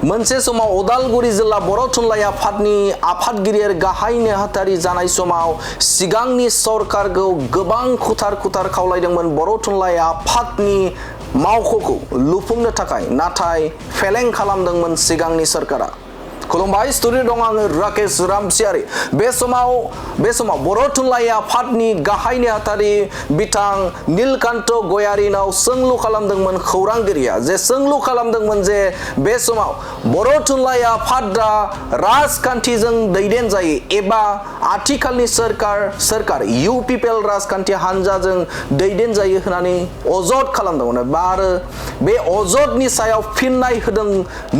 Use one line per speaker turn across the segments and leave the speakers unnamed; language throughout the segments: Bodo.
मोनसे समाव उदालगुरि जिल्ला बर' थुनलाइ आफादनि आफादगिरि गाहाय नेहाथारि जानाय समाव सिगांनि सरकारखौ गोबां खुथार खावलायदोंमोन बर' थुनलाइ आफादनि मावख'खौ लुफुंनो थाखाय नाथाय फेलें खालामदोंमोन सिगांनि सरकारा। खुलुमबाय, स्टुडिअ दं आङो राकेश रामसियारि। बे समाव बर' थुनलाइ आफादनि गाहाय नेहाथारि बिथां नीलकान्त गयारिनाव सोंलु खालामदोंमोन खौरांगिरिया, जे सोंलु खालामदोंमोन जे बे समाव बर' थुनलाइ आफादा राजखान्थिजों दैदेन जायो एबा आथिखालनि सरकार UPPL राजखान्थि हान्जाजों दैदेन जायो होननानै अजद खालामदोंमोन। आरो बे अजदनि सायाव फिननाय होदों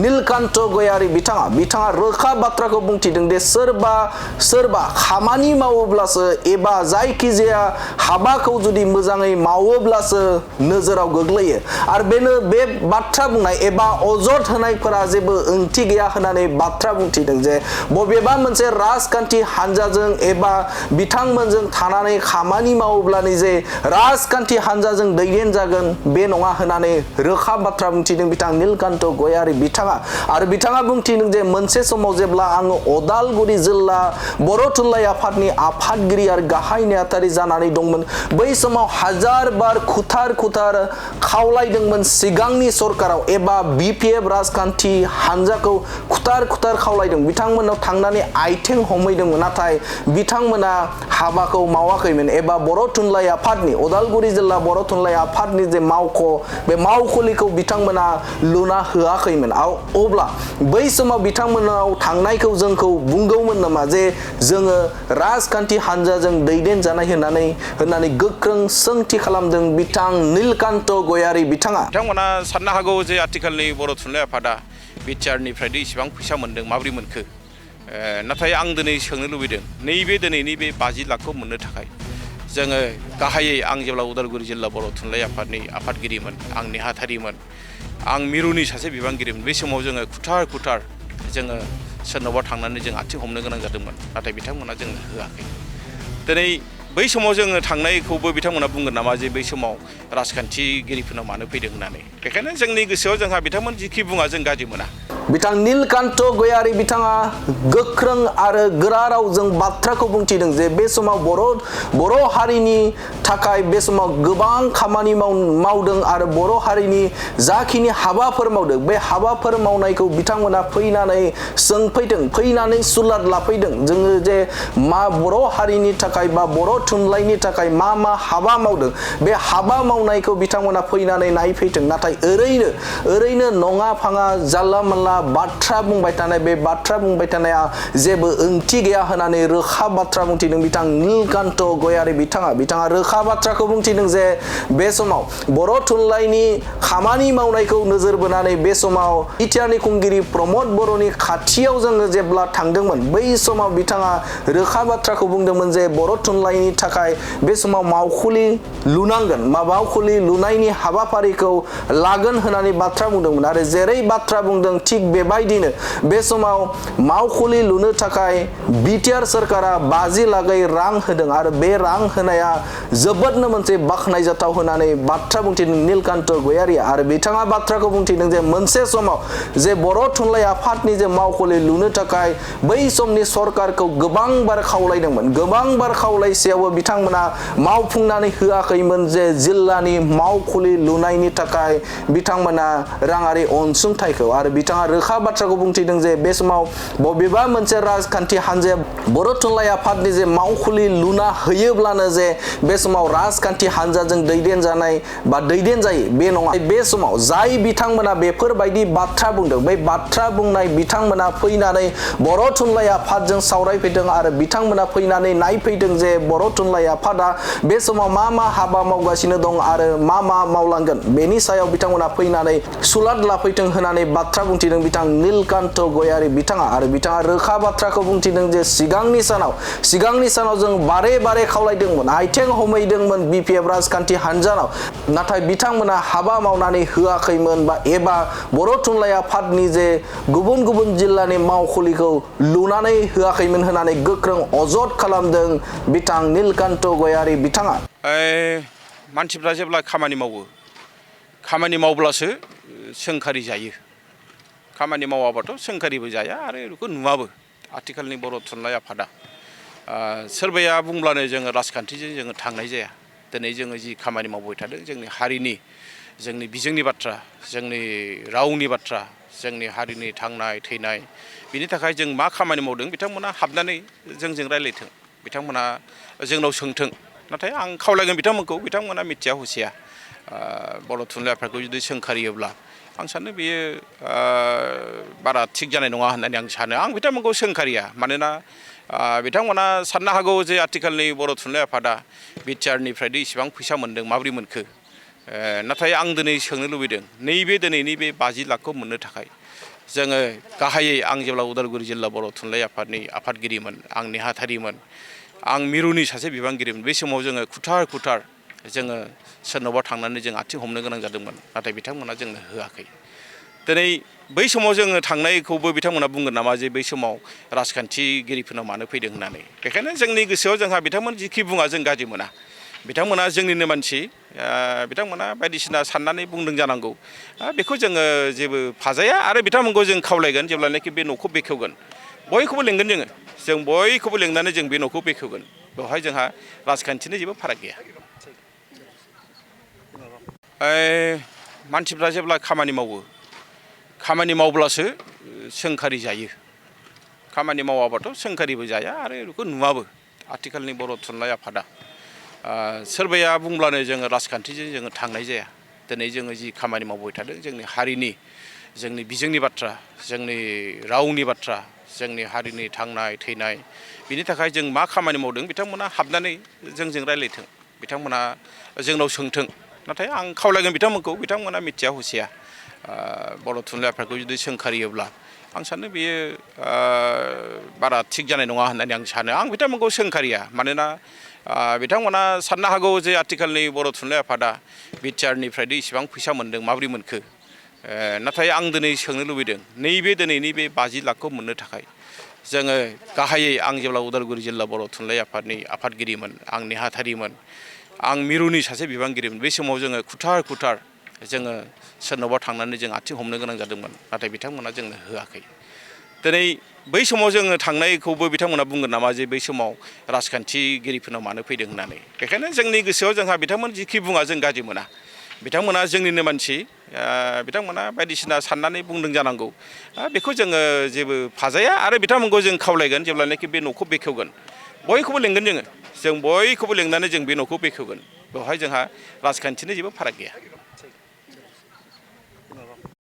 नीलकान्त गयारि बिथाङा रोखा बाथ्राखौ बुंथिदों दे सोरबा खामानि मावोब्लासो एबा जायखिजाया हाबाखौ जुदि मोजाङै मावोब्लासो नोजोराव गोग्लैयो आरो बे बाथ्रा बुंनाय एबा अजद होनायफोरा जेबो ओंथि गैया होननानै बाथ्रा बुंथिदों जे बबेबा मोनसे राजखान्थि हान्जाजों एबा बिथांमोनजों थानानै खामानि मावोब्लानो जे राजखान्थि हान्जाजों दैदेन जागोन बे नङा होननानै रोखा बाथ्रा बुंथिदों बिथां नीलकान्त गयारि बिथाङा। आरो बिथाङा बुंथिदों जे मोनसे समाव जेब्ला आङो उदालगुरि जिल्ला बर' थुनलाइ आफादनि आफादगिरि आरो गाहाय नेहाथारि जानानै दंमोन, बै समाव हाजार बार खुथार खावलायदोंमोन सिगांनि सरकाराव एबा BPF राजखान्थि हान्जाखौ खुथार खावलायदों, बिथांमोनाव थांनानै आइथें हमहैदोंमोन, नाथाय बिथांमोना हाबाखौ मावाखैमोन एबा बर' थुनलाइ आफादनि उदालगुरि जिल्ला बर' थुनलाइ आफादनि जे मावख' बे मावखुलिखौ बिथांमोना लुना होआखैमोन। अब्ला बै समाव बिथांमोनाव थांनायखौ जोंखौ बुंगौमोन नामा जे जोङो राजखान्थि हान्जाजों दैदेन जानाय होननानै गोख्रों सोंथि खालामदों बिथां नीलकान्त गयारि
बिथांमोना साननो हागौ जे आथिखालनि बर' थुनलाइ आफादा बिटिआरनिफ्रायदि इसेबां फैसा मोन्दों, माबोरै मोनखो, नाथाय आं दिनै सोंनो लुबैदों दिनैनि बे 50 लाखखौ मोननो थाखाय जोङो गाहायै आं जेब्ला उदालगुरि जिल्ला बर' थुनलाइ आफादनि आफादगिरिमोन, आं नेहाथारिमोन, आं मिरुनि सासे बिबानगिरिमोन, बे समाव जोङो खुथार जोङो सोरनावबा थांनानै जों आथिं हमनो गोनां जादोंमोन, नाथाय बिथांमोना जोंनो होआखै। दिनै बै समाव जोङो थांनायखौबो बिथांमोना बुंगोन नामा जे बै समाव राजखान्थिगिरिफोरनाव मानो फैदों होननानै। बेखायनो जोंनि गोसोआव जोंहा बिथांमोन जिखि बुङा जों गाज्रि मोना।
बिथां नीलकान्त गयारि बिथाङा गोख्रों आरो गोरा रावजों बाथ्राखौ बुंथिदों जे बे समाव बर' हारिनि थाखाय बे समाव गोबां खामानि मावदों आरो बर' हारिनि जाखिनि हाबाफोर मावदों बे हाबाफोर मावनायखौ बिथांमोना फैनानै सुलाद लाफैदों। जोङो जे मा बर' हारिनि थाखाय बा बर' थुनलाइनि थाखाय मा हाबा मावदों बे हाबा मावनायखौ बिथांमोना फैनानै नायफैथों, नाथाय ओरैनो नङा फाङा जानला मानला बाथ्रा बुंबाय थानाय, बे बाथ्रा बुंबाय थानाया जेबो ओंथि गैया होननानै रोखा बाथ्रा बुंथिदों बिथां नीलकान्त गयारि बिथाङा रोखा बाथ्राखौ बुंथिदों जे बे समाव बर' थुनलाइनि खामानि मावनायखौ नोजोर बोनानै बे समाव बिटिआरनि खुंगिरि प्रमद बर'नि खाथियाव जोङो जेब्ला थांदोंमोन, बै समाव बिथाङा रोखा बाथ्राखौ बुंदोंमोन जे बर' थुनलाइनि थाखाय बे समाव मावखुलि लुनांगोन, मावखुलि लुनायनि हाबाफारिखौ लागोन होननानै बाथ्रा बुंदोंमोन। आरो जेरै बाथ्रा बुंदों थिग बेबायदिनो बे समाव मावखुलि लुनो थाखाय बिटिआर सरकारा 50 लाखै रां होदों आरो बे रां होनाया जोबोदनो मोनसे बाख्नायजाथाव होननानै बाथ्रा बुंथिदों नीलकान्त गयारिया। आरो बिथाङा बाथ्राखौ बुंथिदों जे मोनसे समाव जे बर' थुनलाइ आफादनि जे मावखुलि लुनो थाखाय बै समनि सरकारखौ गोबां बार खावलायसेयावबो बिथांमोना मावफुंनानै होआखैमोन जे जिल्लानि मावखुलि लुनायनि थाखाय बिथांमोना राङारि अनसुंथाइखौ। आरो बिथाङा रोखा बाथ्राखौ बुंथिदों जे बे समाव बबेबा मोनसे राजखान्थि हान्जाया बर' थुनलाइ आफादनि जे मावखुलि लुना होयोब्लानो जे बे समाव राजखान्थि हान्जाजों दैदेन जायो बे नङा। बे समाव जाय बिथांमोना बेफोरबायदि बाथ्रा बुंदों बै बाथ्रा बुंनाय बिथांमोना फैनानै बर' थुनलाइ आफादजों सावरायफैदों आरो बिथांमोना फैनानै नायफैदों जे बर' थुनलाइ आफादा बे समाव मा हाबा मावगासिनो दं आरो मा मावलांगोन बेनि सायाव बिथांमोना फैनानै सुलाद लाफैथों होननानै बाथ्रा बुंथिदों बिथां नीलकान्त गयारि बिथाङा। आरो बिथाङा रोखा बाथ्राखौ बुंथिदों जे सिगांनि सानाव जों बारे खावलायदोंमोन, आइथें हमैदोंमोन BPF राजखान्थि हान्जानाव, नाथाय बिथांमोना हाबा मावनानै होआखैमोन एबा बर' थुनलाइ आफादनि जे गुबुन जिल्लानि मावखुलिखौ लुनानै होआखैमोन होननानै गोख्रों अजद खालामदों बिथां नीलकान्त गयारि बिथाङा।
मानसिफ्रा जेब्ला खामानि मावब्लासो सोंखारि जायो। खामानि मावाबाथ' सोंखारिबो जाया आरो बेखौ नुवाबो आथिखालनि बर' थुनलाइ आफादा सोरबाया बुंब्लानो जोङो राजखान्थिजों जोङो थांनाय जाया दिनै जोङो जि खामानि मावबाय थादों जोंनि हारिनि जोंनि बिजोंनि बाथ्रा जोंनि रावनि बाथ्रा जोंनि हारिनि थांनाय थैनाय बिनि थाखाय जों मा खामानि मावदों बिथांमोना हाबनानै जोंजों रायज्लायथों बिथांमोना जोंनाव सोंथों नाथाय आं खावलायगोन बिथांमोनखौ बिथांमोना मिथिया हुसिया बर' थुनलाइ आफादखौ जुदि सोंखारियोब्ला आं सानो बेयो बारा थिग जानाय नङा होननानै आं सानो आं बिथांमोनखौ सोंखारिया मानोना बिथांमोना साननो हागौ जे आथिखालनि बर' थुनलाइ आफादा बिटिआरनिफ्रायदि इसिबां फैसा मोन्दों माबोरै मोनखो नाथाय आं दिनै सोंनो लुबैदों नैबे दिनैनि बे 50 लाखखौ मोननो थाखाय जोङो गाहायै आं जेब्ला उदालगुरि जिल्ला बर' थुनलाइ आफादनि आफादगिरिमोन आं नेहाथारिमोन आं मिरुनि सासे बिबानगिरिमोन बे समाव जोङो खुथार जोङो सोरनावबा थांनानै जों आथिं हमनो गोनां जादोंमोन नाथाय बिथांमोना जोंनो होआखै दिनै बै समाव जोङो थांनायखौबो बिथांमोना बुंगोन नामा जे बै समाव राजखान्थिगिरिफोरनाव मानो फैदों होननानै बेखायनो जोंनि गोसोआव जोंहा बिथांमोन जिखि बुङा जों गाज्रि मोना बिथांमोना जोंनिनो मानसि बिथांमोना बायदिसिना साननानै बुंदों जानांगौ बेखौ जोङो जेबो फाजाया आरो बिथांमोनखौ जों खावलायगोन जेब्लानाखि बे न'खौ बेखेवगोन बयखौबो लेंगोन जों बयखौबो लेंनानै जों बे न'खौ बेखेवगोन बेवहाय जोंहा राजखान्थिनि जेबो फाराग गैया मानसिफ्रा जेब्ला खामानि मावब्लासो सोंखारि जायो खामानि मावाबाथ' सोंखारिबो जाया आरो बेखौ नुवाबो आथिखालनि बर' थुनलाइ आफादा सोरबाया बुंब्लानो जोङो राजखान्थिजों जोङो थांनाय जाया दिनै जोङो जि खामानि मावबाय थादों जोंनि हारिनि जोंनि बिजोंनि बाथ्रा जोंनि रावनि बाथ्रा जोंनि हारिनि थांनाय थैनाय बिनि थाखाय जों मा खामानि मावदों बिथांमोना हाबनानै जोंजों रायज्लायथों बिथांमोना जोंनाव सोंथों नाथाय आं खावलायगोन बिथांमोनखौ बिथांमोना मिथिया हुसिया बर' थुनलाइ आफादखौ जुदि सोंखारियोब्ला आं सानो बेयो बारा थिग जानाय नङा होननानै आं सानो आं बिथांमोनखौ सोंखारिया मानोना बिथांमोना साननो हागौ जे आथिखालनि बर' थुनलाइ आफादा बिटिआरनिफ्रायदि इसिबां फैसा मोन्दों माबोरै मोनखो नाथाय आं दिनै सोंनो लुबैदों नैबे दिनैनि बे 50 लाखखौ मोननो थाखाय जोङो गाहायै आं जेब्ला उदालगुरि जिल्ला बर' थुनलाइ आफादनि आफादगिरिमोन आं नेहाथारिमोन आं मिरुनि सासे बिबानगिरिमोन बे समाव जोङो खुथार जोङो सोरनावबा थांनानै जों आथिं हमनो गोनां जादोंमोन नाथाय बिथांमोना जोंनो होआखै दिनै बै समाव जोङो थांनायखौबो बिथांमोना बुंगोन नामा जे बै समाव राजखान्थिगिरिफोरनाव मानो फैदों होननानै बेखायनो जोंनि गोसोआव जोंहा बिथांमोन जिखि बुङा जों गाज्रि मोना बिथांमोना जोंनिनो मानसि बिथांमोना बायदिसिना साननानै बुंदों जानांगौ बेखौ जोङो जेबो फाजाया आरो बिथांमोनखौ जों खावलायगोन जेब्लानाखि बे न'खौ बेखेवगोन बयखौबो लेंगोन जों बयखौबो लेंनानै जों बे न'खौ बेखेवगोन बेवहाय जोंहा राजखान्थिनि जेबो फाराग गैया